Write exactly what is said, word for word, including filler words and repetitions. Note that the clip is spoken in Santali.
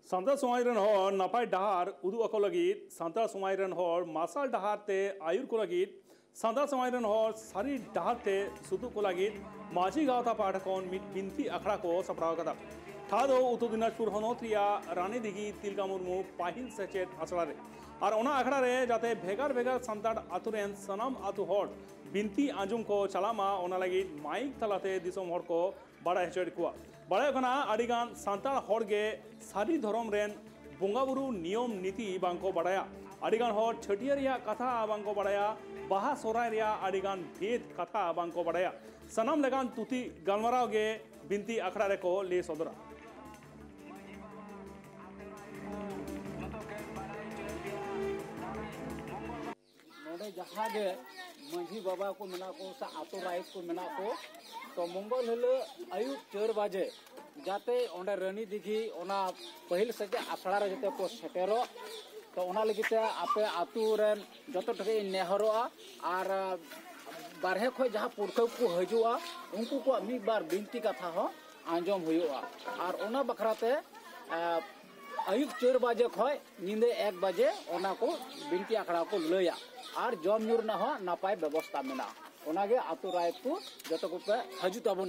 ᱥᱟᱱᱛᱟᱲ ᱥᱚᱢᱟᱡᱽ ᱨᱮᱱ ᱦᱚᱲ ᱱᱟᱯᱟᱭ ᱰᱟᱦᱟᱨ ᱩᱫᱩᱜ ᱟᱠᱚ ᱞᱟᱹᱜᱤᱫ, ᱥᱟᱱᱛᱟᱲ ᱥᱚᱢᱟᱡᱽ ᱨᱮᱱ ᱦᱚᱲ ᱢᱟᱨᱥᱟᱞ ᱰᱟᱦᱟᱨ ᱛᱮ ᱟᱹᱭᱩᱨ ᱠᱚ ᱞᱟᱹᱜᱤᱫ, ᱥᱟᱱᱛᱟᱲ ᱥᱚᱢᱟᱡᱽ ᱨᱮᱱ ᱦᱚᱲ ᱥᱟᱹᱨᱤ ᱰᱟᱦᱟᱨ ᱛᱮ ᱥᱩᱛᱩᱜ ᱠᱚ ᱞᱟᱹᱜᱤᱫ ᱢᱟᱹᱡᱷᱤ ᱜᱟᱶᱛᱟ ᱯᱟᱦᱴᱟ ᱠᱷᱚᱱ ᱢᱤᱫ ᱵᱤᱱᱛᱤ ᱟᱠᱷᱲᱟ ᱠᱚ ᱥᱟᱯᱲᱟᱣ ᱟᱠᱟᱫᱟ᱾ ᱴᱷᱟᱶ ᱫᱚ ᱩᱛᱛᱚᱨ ᱫᱤᱱᱟᱡᱽᱯᱩᱨ ᱦᱚᱱᱚᱛ ᱨᱮᱭᱟᱜ ᱨᱟᱱᱤᱫᱤᱜᱷᱤ ᱛᱤᱞᱠᱟ ᱢᱩᱨᱢᱩ ᱯᱟᱹᱦᱤᱞ ᱥᱮᱪᱮᱫ ᱟᱥᱲᱟ ᱨᱮ᱾ ᱟᱨ ᱚᱱᱟ ᱟᱠᱷᱲᱟ ᱨᱮ ᱡᱟᱛᱮ ᱵᱷᱮᱜᱟᱨ ᱵᱷᱮᱜᱟᱨ ᱥᱟᱱᱛᱟᱲ ᱟᱛᱳ ᱨᱮᱱ ᱥᱟᱱᱟᱢ ᱟᱛᱳ ᱦᱚᱲ ᱵᱤᱱᱛᱤ ᱟᱸᱡᱚᱢ ᱠᱚ ᱪᱟᱞᱟᱜ ᱢᱟ, ᱚᱱᱟ ᱞᱟᱹᱜᱤᱫ ᱢᱟᱭᱤᱠ ᱛᱟᱞᱟᱛᱮ ᱫᱤᱥᱚᱢ ᱦᱚᱲ ᱠᱚ ᱵᱟᱲᱟᱭ ᱦᱚᱪᱚᱭᱮᱫ ᱠᱚᱣᱟ᱾ ᱵᱟᱲᱟᱭᱚᱜ ᱠᱟᱱᱟ, ᱟᱹᱰᱤᱜᱟᱱ ᱥᱟᱱᱛᱟᱲ ᱦᱚᱲ ᱜᱮ ᱥᱟᱹᱨᱤ ᱫᱷᱚᱨᱚᱢ ᱨᱮᱱ ᱵᱚᱸᱜᱟ ᱵᱩᱨᱩ ᱱᱤᱭᱚᱢ ᱱᱤᱛᱤ ᱵᱟᱝᱠᱚ ᱵᱟᱲᱟᱭᱟ᱾ ᱟᱹᱰᱤᱜᱟᱱ ᱦᱚᱲ ᱪᱷᱟᱹᱴᱭᱟᱹᱨ ᱨᱮᱭᱟᱜ ᱠᱟᱛᱷᱟ ᱵᱟᱝᱠᱚ ᱵᱟᱲᱟᱭᱟ, ᱵᱟᱦᱟ ᱥᱚᱦᱨᱟᱭ ᱨᱮᱭᱟᱜ ᱟᱹᱰᱤᱜᱟᱱ ᱵᱷᱮᱫ ᱠᱟᱛᱷᱟ ᱵᱟᱝᱠᱚ ᱵᱟᱲᱟᱭᱟ᱾ ᱥᱟᱱᱟᱢ ᱞᱮᱠᱟᱱ ᱛᱩᱛᱤ ᱜᱟᱞᱢᱟᱨᱟᱣ ᱜᱮ ᱵᱤᱱᱛᱤ ᱟᱠᱷᱲᱟ ᱨᱮᱠᱚ ᱞᱟᱹᱭ ᱥᱚᱫᱚᱨᱟ᱾ ᱱᱚᱰᱮ ᱡᱟᱦᱟᱸ ᱜᱮ ᱢᱟᱹᱡᱷᱤ ᱵᱟᱵᱟ ᱠᱚ ᱢᱮᱱᱟᱜ ᱠᱚ ᱥᱮ ᱟᱛᱳ ᱨᱟᱭᱤᱡ ᱠᱚ ᱢᱮᱱᱟᱜ ᱠᱚ, ᱛᱚ ᱢᱚᱝᱜᱚᱞ ᱦᱤᱞᱳᱜ ᱟᱹᱭᱩᱵ ᱪᱟᱨ ᱵᱟᱡᱮ ᱡᱟᱛᱮ ᱚᱸᱰᱮ ᱨᱟᱹᱱᱤ ᱫᱤᱜᱷᱤ ᱚᱱᱟ ᱯᱟᱹᱦᱤᱞ ᱥᱮᱪᱮᱫ ᱟᱥᱲᱟ ᱨᱮ ᱡᱟᱛᱮ ᱠᱚ ᱥᱮᱴᱮᱨᱚᱜ, ᱛᱚ ᱚᱱᱟ ᱞᱟᱹᱜᱤᱫ ᱛᱮ ᱟᱯᱮ ᱟᱛᱳ ᱨᱮᱱ ᱡᱚᱛᱚ ᱴᱷᱮᱱ ᱤᱧ ᱱᱮᱦᱚᱨᱚᱜᱼᱟ᱾ ᱟᱨ ᱵᱟᱨᱦᱮ ᱠᱷᱚᱱ ᱡᱟᱦᱟᱸ ᱯᱩᱨᱠᱷᱟᱹ ᱠᱚ ᱦᱤᱡᱩᱜᱼᱟ, ᱩᱱᱠᱩ ᱠᱚᱣᱟᱜ ᱢᱤᱫ ᱵᱟᱨ ᱵᱤᱱᱛᱤ ᱠᱟᱛᱷᱟ ᱦᱚᱸ ᱟᱸᱡᱚᱢ ᱦᱩᱭᱩᱜᱼᱟ᱾ ᱟᱨ ᱚᱱᱟ ᱵᱟᱠᱷᱨᱟ ᱛᱮ, ᱮ, ᱟᱹᱭᱩᱵ ᱪᱟᱨ ᱵᱟᱡᱮ ᱠᱷᱚᱱ ᱧᱤᱫᱟᱹ ᱮᱠ ᱵᱟᱡᱮ ᱚᱱᱟ ᱠᱚ ᱵᱤᱱᱛᱤ ᱟᱠᱷᱲᱟ ᱠᱚ ᱞᱟᱹᱭᱟ᱾ ᱟᱨ ᱡᱚᱢ ᱧᱩ ᱨᱮᱱᱟᱜ ᱦᱚᱸ ᱱᱟᱯᱟᱭ ᱵᱮᱵᱚᱥᱛᱟ ᱢᱮᱱᱟᱜᱼᱟ᱾ ᱚᱱᱟᱜᱮ ᱟᱛᱳ ᱨᱟᱭ ᱠᱚ ᱡᱚᱛᱚ ᱠᱚᱯᱮ ᱦᱤᱡᱩᱜ ᱛᱟᱵᱚᱱ᱾